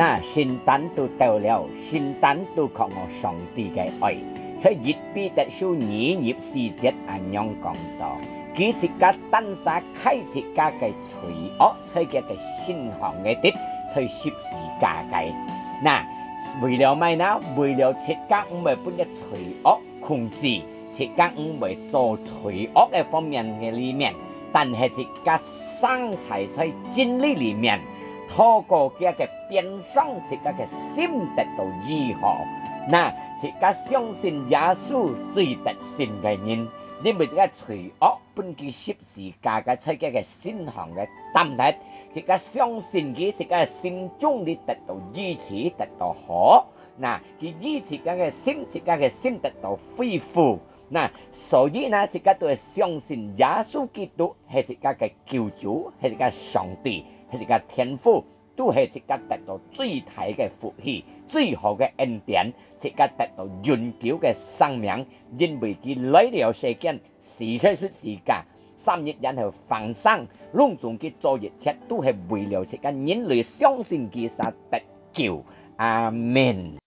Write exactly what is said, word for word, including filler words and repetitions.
那聖誕都到了，聖誕都渴望上帝个愛。在一彼得書二章十四節恁樣講到，佢自家單儕㧡自家个罪惡，在佢个身項个跌，在十字架个。那為了麼个呢？為了自家毋會分个罪惡控制，自家毋會做罪惡个方面个裡面，但係自家生在在真理裡面，透過佢个鞭傷，自家个心得到醫好。那自家相信耶穌最得勝个人，因為自家罪惡分佢十字架个在佢个身項个擔忒，自家相信佢，自家个心中裡得到醫治，得到好。那佢醫自家个心，自家个心得到恢復。那所以呢，自家都愛相信耶穌基督係自家个救主，係自家上帝，係自家天父，都係自家得到最大个福氣，最好个恩典，自家得到永久个生命，因為佢來了世間，死在十字架，三日然後翻生，攏總佢做一切都係為了自家人類相信佢儕得救。阿門。